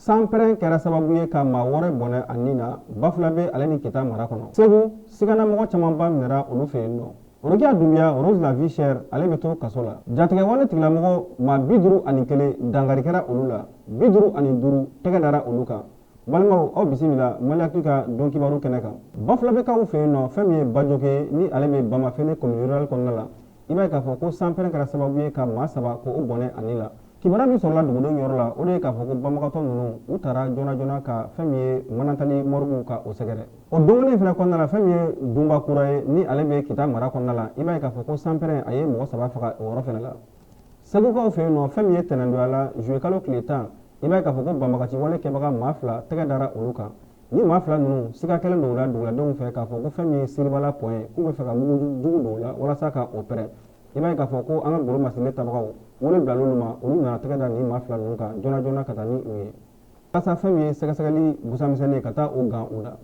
Sanpɛrɛn kɛra sababu ye ka maa 6 bɔnɛ a ni na Bafulabe ale ni Kita mara kɔnɔ. Segu, siganamɔgɔ camanba minɛra olu fɛ yen nɔ. Rokiya Dunbiya, Rose la vie chère, ale bɛ to kaso la. Jatigɛwale tigilamɔgɔ maa 51 dankari kɛra olu la, 55 tɛgɛ dara olu kan. Balimaw, aw bisimila Maliactu ka don kibaru kɛnɛ kan. Bafulabekaw fɛ yen nɔ, fɛn min ye Bajoke ye, ni ale bɛ Bamafele commune rurale kɔnɔna la, i b'a ye k'a fɔ ko sanpɛrɛn kɛra sababu ye ka maa 3 ko o bɔnɛ a ni la. Kibaruya min sɔrɔla dugudenw yɔrɔ la, o de ye k'a fɔ ko banbagatɔ ninnu u taara joona joona ka fɛn min ye Manantali morgue ka o sɛgɛrɛ. O don kelen fana kɔnɔna la, fɛn min ye Dunba kura ye, ni ale bɛ Kita mara kɔnɔna la, i b'a ye k'a fɔ ko sanpɛrɛn a ye mɔgɔ 3 faga o yɔrɔ fana la. Segukaw fɛ yen nɔ, fɛn min ye tɛnɛndonya la, juillet kalo tile 10, i b'a ye k'a fɔ ko banbagaci wale kɛbaga maa 2 tɛgɛ dara olu kan. Ni maa 2 ninnu siga kɛlen don u la duguladenw fɛ k'a fɔ ko fɛn min ye Siribala pɔn ye, k'u bɛ fɛ ka mugu jugu don u la walasa ka o pɛrɛn. I b'a ye k'a fɔ ko an ka golo masirilen tabagaw wele bilal'olu ma, olu nana tɛgɛ da nin maa 2 ninnu kan joona joona ka taa ni u ye walasa fɛn min ye sɛgɛsɛgɛli busamisɛnnin ka taa o gan u la.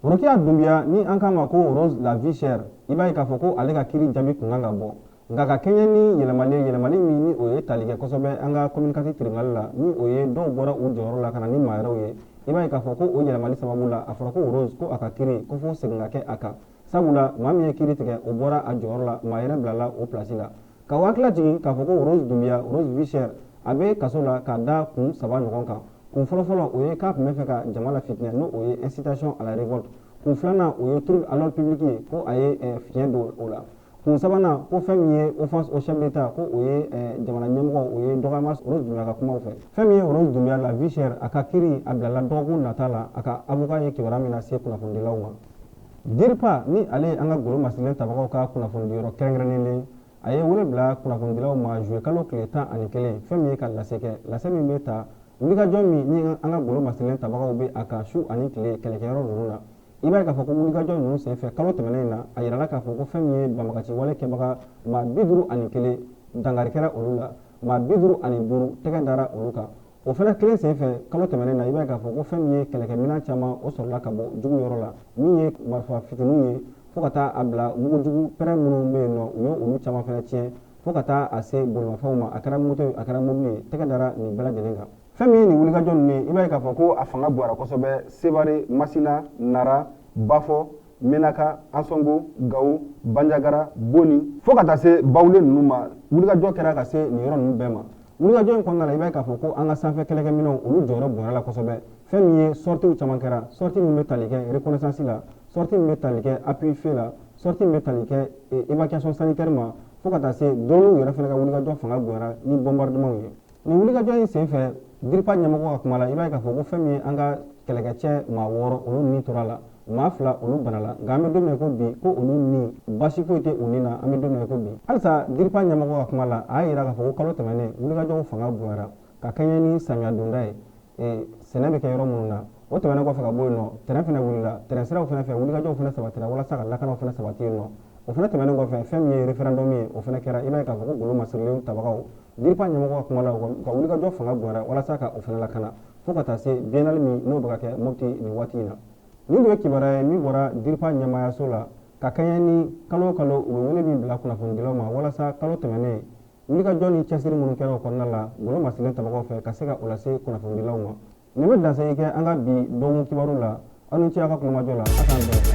Rokiya Dunbiya, ni an k'a ma ko Rose la vie chère, i b'a ye k'a fɔ ko ale ka kiri jaabi kun kan ka bɔ, nka ka kɛɲɛ ni yɛlɛmali ye, yɛlɛmali min ni o ye tali kɛ kosɛbɛ an ka commune 4 tribunal la, ni o ye dɔw bɔra u jɔyɔrɔ la ka na ni maa wɛrɛw ye, i b'a ye k'a fɔ ko o yɛlɛmali sababu la, a fɔra ko Rose ko a ka kiri ko fo segin ka kɛ a kan, sabula maa min ye kiri tigɛ, o bɔra a jɔyɔrɔ la, maa yɛrɛ bilala o place la. Ka hakili jigin k'a fɔ ko Rose Dunbiya, Rose vie chère, a bɛ kaso la ka da kun 3 ɲɔgɔn kan. Kun fɔlɔfɔlɔ, o ye k'a tun bɛ fɛ ka jama la fitinɛ, n'o o ye incitation à la révolte. Kun filanan, o ye trouble à l'ordre public ye, ko a ye fiɲɛ don o la. Kun sabanan, ko fɛn min ye offense au chef d'État, ko o ye jamana ɲɛmɔgɔ, o ye dɔgɔyama Rose Dunbiya ka kumaw fɛ. Fɛn min ye Rose Dunbiya la vie chère, a ka kiri a bilala dɔgɔkun nata la, a ka avocat ye kibaruya min lase kunnafonidilaw ma. DIRPA, ni ale ye an ka golo masirilen tabagaw ka kunnafonidiyɔrɔ kɛrɛnkɛrɛnnen, a ye wele bila kunnafonidilaw ma juillet kalo tile 11, fɛn min ye ka lase kɛ, lase min bɛ ta wulikajɔ min ni an ka golo masirilen tabagaw bɛ a kan su ani tile kɛlɛkɛyɔrɔ ninnu na. I b'a ye k'a fɔ ko wulikajɔ ninnu senfɛ kalo tɛmɛnen in na, a yirala k'a fɔ ko fɛn min ye banbagaci wale kɛbaga maa 51 dankari kɛra olu la, maa 55 tɛgɛ dara olu kan. O fana kelen senfɛ kalo tɛmɛnen na, i b'a ye k'a fɔ ko fɛn min ye kɛlɛkɛminɛn caman, o sɔrɔla ka bɔ jugu yɔrɔ la, min ye marifa fitininw ye fo ka taa a bila mugujugu pɛrɛn minnu bɛ yen nɔ, u ye olu caman fana tiɲɛ, fo ka taa a se bolimafɛnw ma, a kɛra moto ye, a kɛra mobili ye, tɛgɛ dara nin bɛɛ lajɛlen kan. Fɛn min ye nin wulikajɔ ninnu ye, i b'a ye k'a fɔ ko a fanga bonyara kosɛbɛ Sevare, Masina, Nara, Bafɔ, Menaka, Ansɔngo, Gawo, Banjagara, Boni, fo ka taa se Bawule ninnu ma. Wulikajɔ kɛra ka se nin yɔrɔ ninnu bɛɛ ma. Wulikajɔ in kɔnɔna la, i b'a ye k'a fɔ ko an ka sanfɛ kɛlɛkɛminɛnw, olu jɔyɔrɔ bonyara la kosɛbɛ. Fɛn min ye sorties caman kɛra, sortie min bɛ tali kɛ reconnaissance la, sortie min bɛ tali kɛ appui feu la, sortie min bɛ tali kɛ évacuation sanitaire ma, fo ka taa se drone yɛrɛ fana ka wulikajɔ fanga bonyara ni bombardement ye. Nin wulikajɔ in senfɛ, DIRPA ɲɛmɔgɔ ka kuma la, i b'a ye k'a fɔ ko fɛn min ye an ka kɛlɛkɛcɛ maa 6, olu ni tora la, maa 2 olu banala, nka an bɛ don min na ko bi, ko olu ni basi foyi tɛ u ni na, an bɛ don min na ko bi. Halisa DIRPA ɲɛmɔgɔ ka kuma la, a y'a jira k'a fɔ ko kalo tɛmɛnen wulikajɔw fanga bonyara ka kɛɲɛ ni samiya donda ye, sɛnɛ bɛ kɛ yɔrɔ minnu na. O tɛmɛnen kɔfɛ ka bɔ yen nɔ, tɛrɛn fana wulila, tɛrɛn siraw fana fɛ, wulikajɔw fana sabatira walasa ka lakanaw fana sabati yen nɔ. O fana tɛmɛnen kɔfɛ, fɛn min ye référendum ye, o fana kɛra. I b'a ye k'a fɔ ko golo masirilen tabagaw, DIRPA ɲɛmɔgɔ ka kuma la, u ka wulikajɔ fanga bonyara walasa ka o fana lakana, fo ka taa se biennale min n'o bɛ ka kɛ Mopti nin waati in na. Nin tun ye kibaruya ye min bɔra DIRPA ɲɛmaayaso la ka kɛɲɛ ni kalo o kalo u bɛ wele min bila kunnafonidilaw ma, walasa kalo tɛmɛnen wulikajɔ ni cɛsiri minnu kɛra o kɔnɔna la golo masirilen tabagaw fɛ, ka se ka o lase kunnafonidilaw ma. Nin bɛ dansigi kɛ an ka bi dɔgɔkun kibaru la. Aw ni ce aw ka kulomajɔ la. A k'an bɛn.